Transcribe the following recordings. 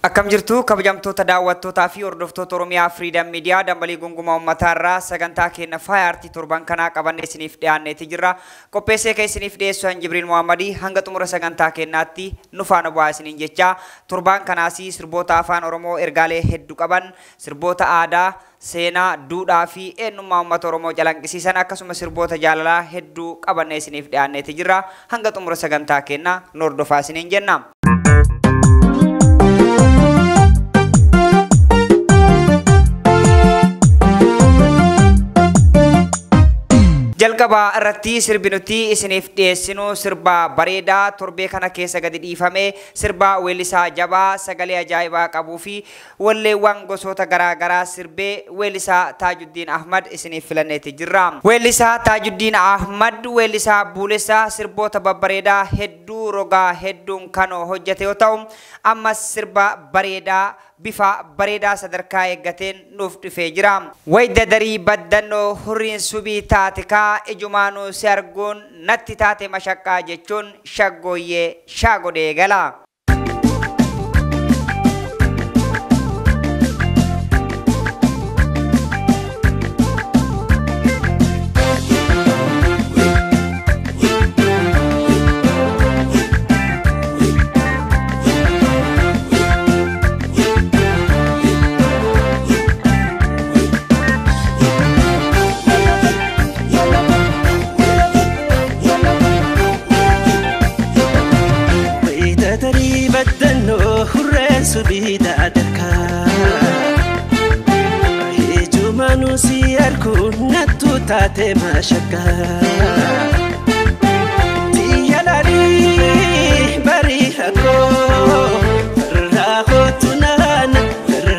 Akkam jirtu kabajamtoota daawwattootaa fi hordoftoota Oromiyaa Freedom Media dambalii gungumaa uummataarraa sagantaa keenya faaya aartii torban kanaa qabannee isiniif dhiyaanneeti jirra. Qopheessee kan isiniif dhiyeessu Jibriil Muhammadii hanga xumura sagantaa keenyaatti nu faana bu'aa isiniin jecha torban kanaas sirboota afaan Oromoo ergaalee hedduu qaban sirboota aadaa seenaa duudhaa fi eenyummaa uummata Oromoo calanqisiisan akkasumas sirboota jaalalaa hedduu qabannee isiniif dhiyaanneeti jirra. Hanga xumura sagantaa keenyaa nu hordofaa isiniin jenna. Jalqaba irratti sirbi nuti isiniif dhiyeessinu sirba bareedaa torbee kana keessa gadi dhiifame sirba weellisaa jabaa sagalee ajaa'ibaa qabuu fi walleewwan gosoota garaagaraa sirbee weellisaa Taajuddiin Ahmad isiniif filanneeti jirra. Weellisaa Taajuddiin Ahmad weellisaa buulessaa sirboota babbareedaa hedduu rogaa hedduun kan hojjete yoo ta'u ammas sirba bareedaa bifa bareedaa sadarkaa eeggateen nuuf dhufee jira. Wayda darii baddannoo hurriin subii taate kaa ijumaanuu si arguun natti taate mashaqqaa jechuun shaggooyyee shaagodhee gala. Taate mashakka Tiyalali bari hako Raho tunana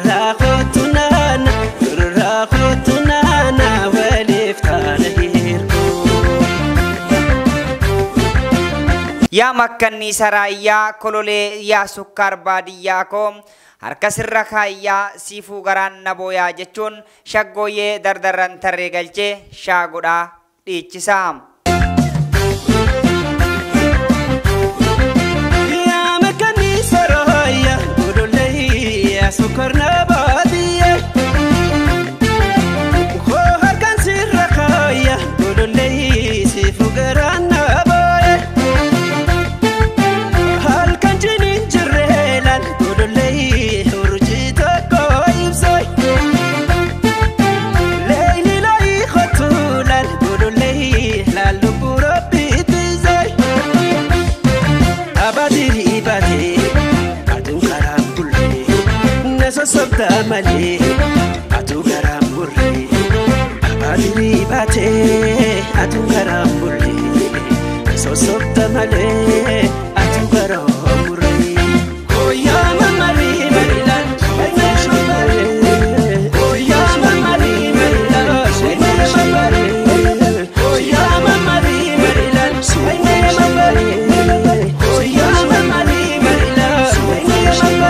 Raho tunana Raho tunana walif taana hirko Yaa makkanniisa raayyaa kololee yaa sukkaar baadiyyaa koo harka sirra kaayyaa siifuu garaan na booyaa jechuun shaggooyyee dardarran tarree galchee shaagodhaa dhiichisa. Yaa makkanniisa raayyaa kololee yaa sukkaar na baadiyyaa koo harkaan sirra kaayyaa kololee siifuu garaan na booyaa. Halkan jiniin jirree laal kololee urjii tokko ibsee leeyli laayi kottu laal kololee laal lubbuu rabbii tiisee abadirii baatee aduun karaan bullee na sossobdaa malee aduu karaan burree abadirii baatee aduun karaan bullee na sossobdaa malee aduu karaan burree. Koyyaa mamarii marilaan koyyaa mamarii marilaan koyyaa mamarii marilaan koyyaa mamarii marilaan.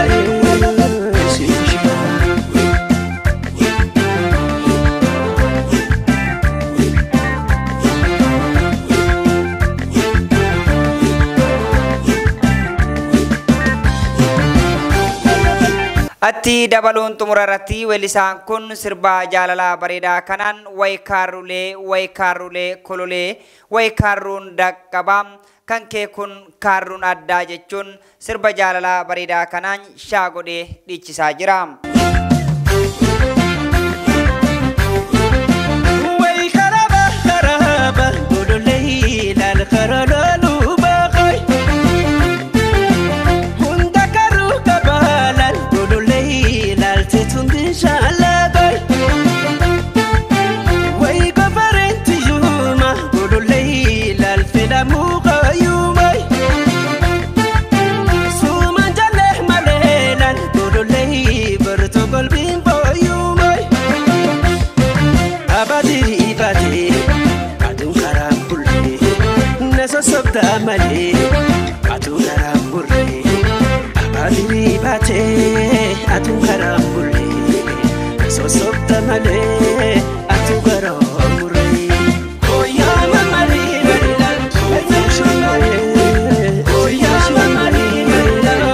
Atti dabaluun xumura irratti weellisaan kun sirba jaalalaa bareedaa kanaan wayi kaarrulee wayi kaarrulee kololee wayi kaarruun daqqabaa kan kee kun kaarruun addaa jechuun sirba jaalalaa bareedaa kanaan shaagodhee dhiichisaa jira. Wayi karaba karaba kololee laal karaloluu baaqay hunda karuu qabaa laal kololee laal teetuun bishaan laaqay wayi gofareen tiyyuuma kololee laal filamuu qayyuumay suumaan jallee malee laal kololee bartoo golbiin booyyuumay. Abadirii baatee aduun karaan bullee na sossobdaa malee aduu karaan burree abadirii baatee aduun karaan bullee na sossobdaa malee aduu karaan burree. Koyyaa mamarii marilaan koyyaa mamarii marilaan.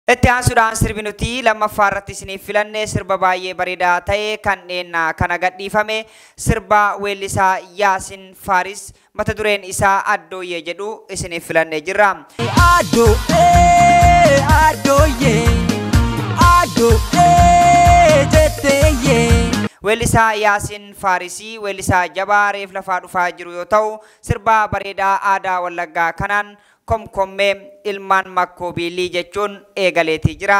Itti aansuudhaan sirbi nuti lammaffaa irratti isiniif filanne sirba baay'ee bareedaa ta'e kan dhiyeennaa kana gadhiifame sirba weellisaa Yaasin Faaris mata dureen isaa Addooyyee jedhu isiniif filannee jirra. Addoo ee addooyyee addoo ee jetteeyyee. Weellisaa Yaasin Faarisii weellisaa jabaa reef lafaa dhufaa jiru yoo ta'u sirba bareedaa aadaa Wallaggaa kanaan komkommee ilmaan makkoo biilii jechuun eegaleetii jira.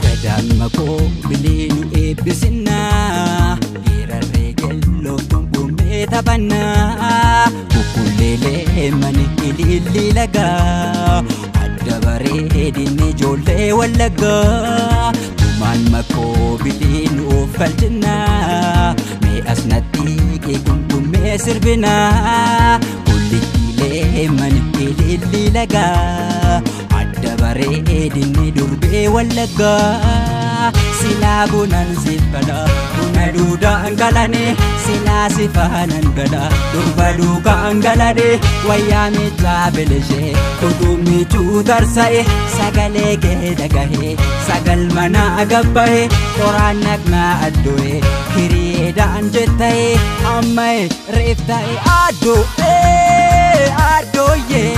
Gadaan makoo bilee nu eebbisinnaa geerarree gelloo tumbummee taphannaa kukkulleelee mani ililli lagaa adda bareedinni ijoollee Wallaggaa tumaan makoo bilee nu oofalchinnaa mee as natti qeequmbummee sirbinaa kullittiilee mani ililli lagaa adda bareedinni durbee Wallaggaa silaa bunan siffala buna duudaan galane silaa sifaanan gala durba duukaan galane wayyaa miicaa bilishee utuu miicuu tarsa'e sagalee kee dhagahe sagal manaa gabbahe qoraan naqnaa addoo'e hiriyeedhaan jetta'e ammae reef ta'e addoo ee addooyyee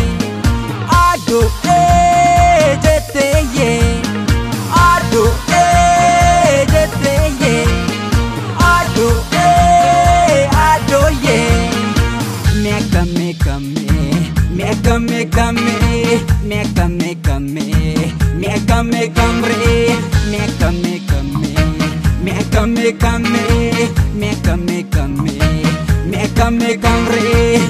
addoo ee jetteeyyee addoo ee jetteeyyee addoo ee addooyyee meeqa meeqa meeqa meeqa meeqa meeqa meeqa meeqa ree meeqa meeqa meeqa meeqa meeqa meeqa meeqa meeqa ree.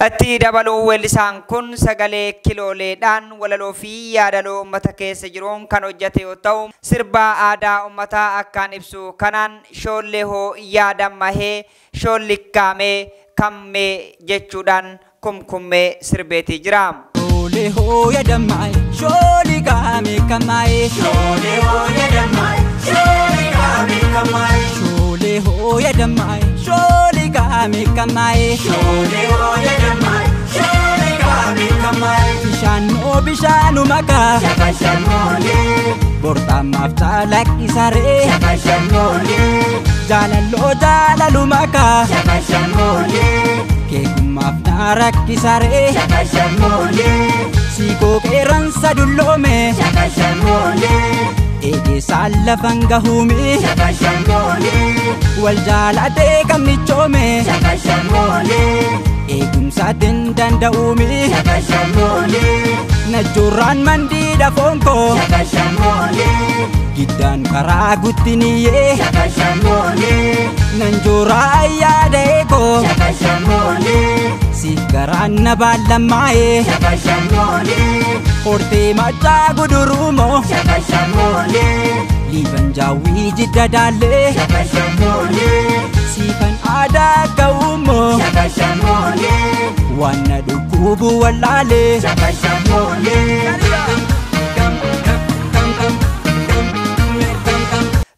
Itti dabaluu weellisaan kun sagalee kilooleedhaan walaloo fi yaadaloo uummata keessa jiruun kan hojjete yoo ta'u sirba aadaa uummataa akkaan ibsu kanaan shoollee hoo yaadamahee shoollikkaamee kammee jechuudhaan kumkummee sirbeetii jira. Shoolee hoo yaadamaaye shoolii kaame kamaaye. Shoolee hoo yaadamaaye shoolii kaame kamaaye. Shoolee hoo yaadamaaye shoolii kaame kamaaye. Shoolee hoo yaadamaaye shoolii kaame kamaaye. Bishaanoo bishaanu makaa. Shakashamoolee. Borxamaaf calaqqisaree. Shakashamoolee. Jaalalloo jaalalu makaa. Shakashamoolee. Keekummaaf na rakkisaree. Shakashamoolee. Siikoo qeerransa dulloome. Shakashamoolee. Eegeessaan lafan gahuumi. Shakashamoolee. Wal jaalatee kamnichoome. Shakashamoolee. Eegumsaatiin danda'uumi. Shakashamoolee. Najjoorraan mandiidha foon koo. Shakashamoolee. Giddaan karaa guttiniyyee. Shakashamoolee. Nanjooraa ayyaada eegoo. Shakashamoolee. Siif garaan na baallammaa'ee. Shakashamoolee. Hortee machaa guduruumoo. Shakashamoolee. Liiban jaawwii jidda daallee. Shakashamoolee. Siifan aadaa ga'uumoo. Shakashamoolee. Waan na dhukkubu wallaalee. Shakashamoolee.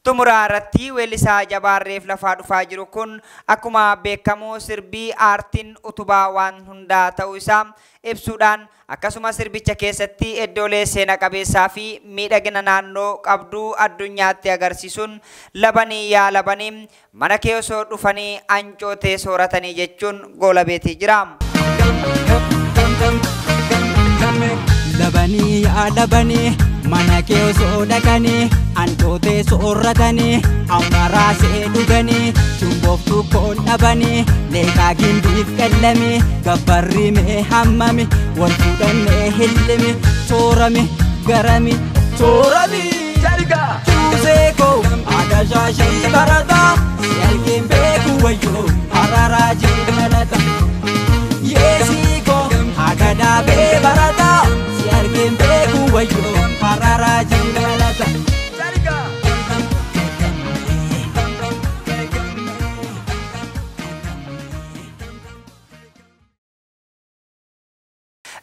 Xumuraa irratti weellisaa jabaarreef lafaa dhufaa jiru kun akkuma beekamu sirbii aartiin utubaa waan hundaa ta'uu isaa ibsuudhaan akkasuma sirbicha keessatti iddoolee seena qabeessaa fi miidhagina naannoo qabduu addunyaatti agarsiisuun labanii yaa labanii mana kee osoo dhufanii ancootee sooratanii jechuun goolabeetii jira. Labanii yaa labanii mana kee osoo dhaqanii ancootee soorratanii amma raasee dhuganii cumboof koon dhabanii leeqaa gimbiif qellame gabbarri mee hammami wal fuudhannee hillimi soorami garami soorami cuusee koo aadaa shaashii barataa si argeen beeku wayyoo hararaa jaalata yeesii koo haga dhaabee barataa si argeen beeku wayyoo hararaa jaalata.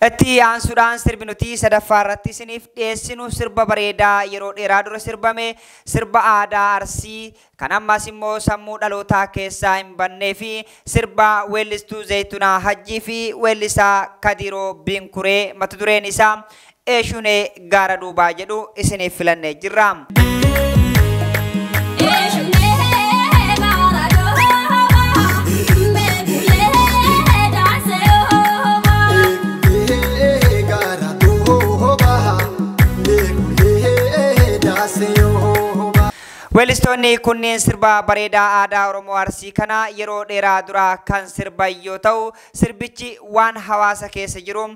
Itti aansuudhaan sirbi nuti sadaffaa irratti isiniif dhiyeessinu sirba bareedaa yeroo dheeraa dura sirbame, sirba aadaa Arsii kan ammas immoo sammuu dhalootaa keessaa hin bannee fi sirba weellistuu Zaytunaa Hajjii fi weellisaa Kadiroo Binkuree mata dureen isaa Eeshunee gaara duubaa jedhu isiniif filannee jirra. Weellistoonni kunneen sirba bareedaa aadaa Oromoo Arsii kana yeroo dheeraa dura kan sirban yoo ta'u, sirbichi waan hawaasa keessa jiru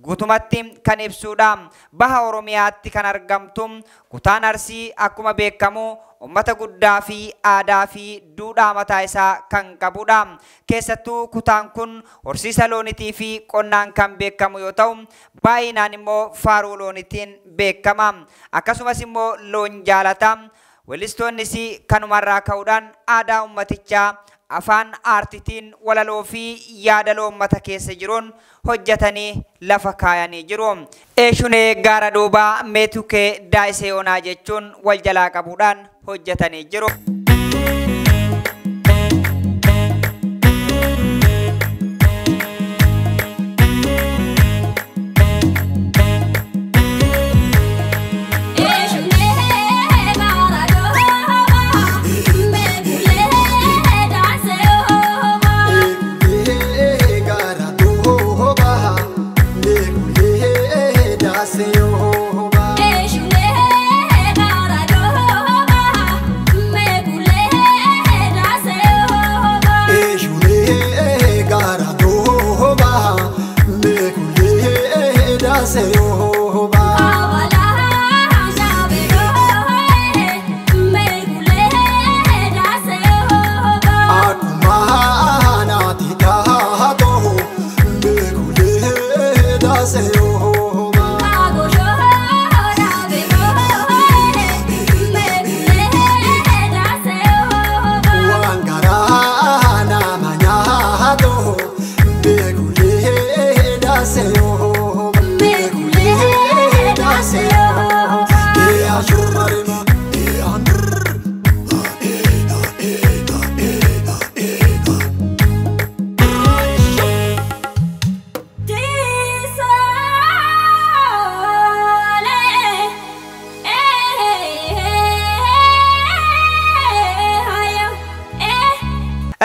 guutumatti kan ibsudha. Baha Oromiyaatti kan argamtu kutaan Arsii akkuma beekamu uummata guddaa fi aadaa fi duudhaa mataa isaa kan qabudha. Keessattuu kutaan kun horsiisa loonitii fi qonnaan kan beekamu yoo ta'u, baay'inaan immoo faaruu loonitiin beekama. Akkasumas immoo loon jaalata. Weellistoonnis kanumarraa ka'uudhaan aadaa uummatichaa afaan aartiitiin walaloo fi yaadaloo uummata keessa jiruun hojjetanii lafa kaayanii jiru. Eeshunee gaara duubaa meetukee daa'isee onaa jechuun wal jalaa qabuudhaan hojjetanii jiru.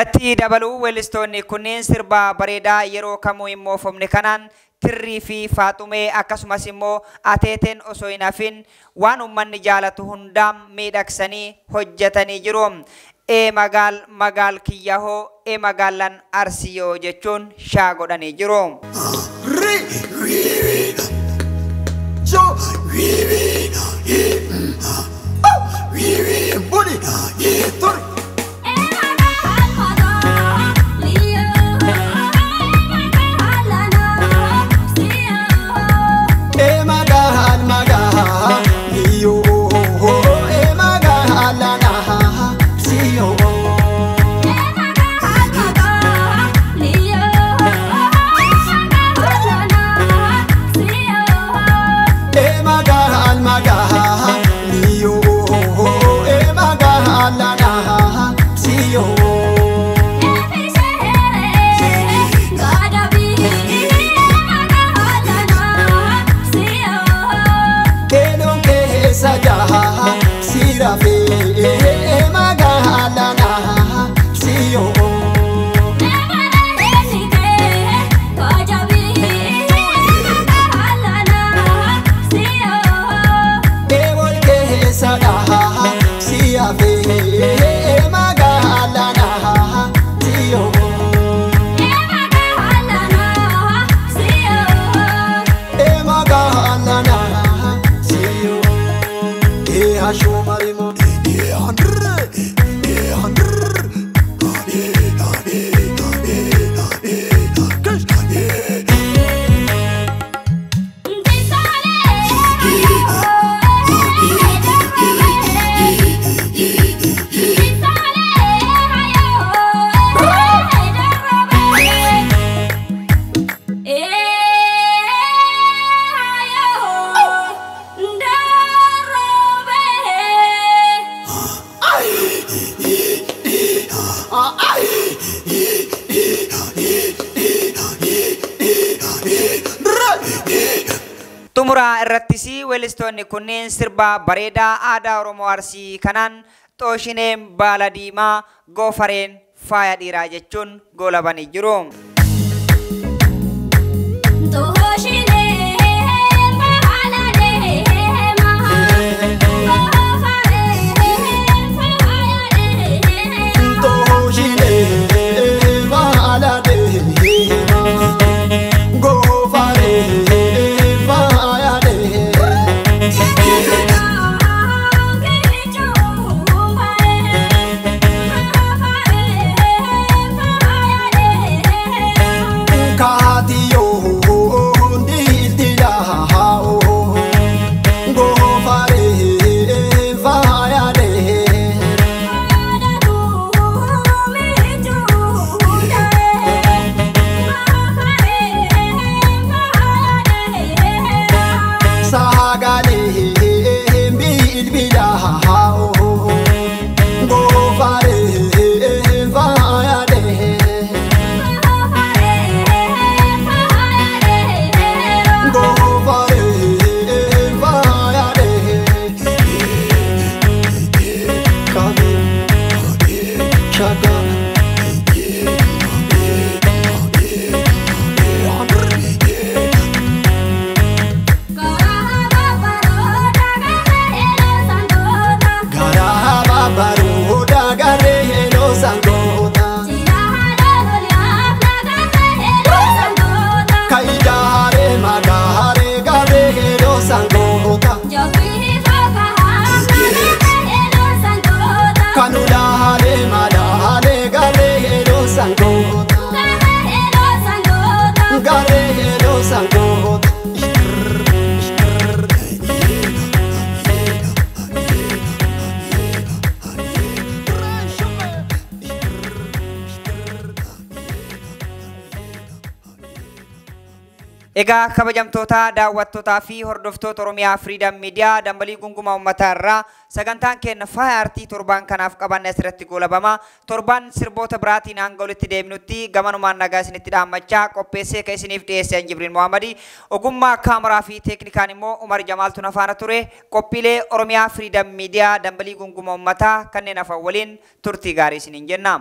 Itti dabaluu weellistoonni kunneen sirba bareedaa yeroo kamuu hin moofamne kanaan tirrii fi faaxumee akkasumas immoo ateeteen osoo hin hafin waan uummanni jaalatu hundaa miidhagsanii hojjetanii jiru. Ee magaal magaal kiyyahoo ee magaalaan Arsiyoo jechuun shaa godhanii jiru. Yeah. Xumura irrattis weellistoonni kunneen sirba bareedaa aadaa Oromoo Arsii kanaan xooshineen baala diimaa goofareen faaya dhiiraa jechuun goolabanii jiru. Egaa kabajamtoota daawwattootaa fi hordoftoota Oromiyaa Freedom Media dambalii gungumaa uummataa irraa sagantaan keenya faaya aartii torbaan kanaaf qabanne asirratti goolabama. Torbaan sirboota biraatiin hanga walitti deemnutti gamanumaan nagaa isinitti dhaammachaa qopheessee kan isiniif dhiyeesse Jibriil Mohaammadii ogummaa kaameraa fi teeknikaan immoo Umar Jamaaltu na faana ture. Qophiilee Oromiyaa Freedom Media dambalii gungumaa uummataa kanneen hafan waliin turtii gaarii isiniin jenna.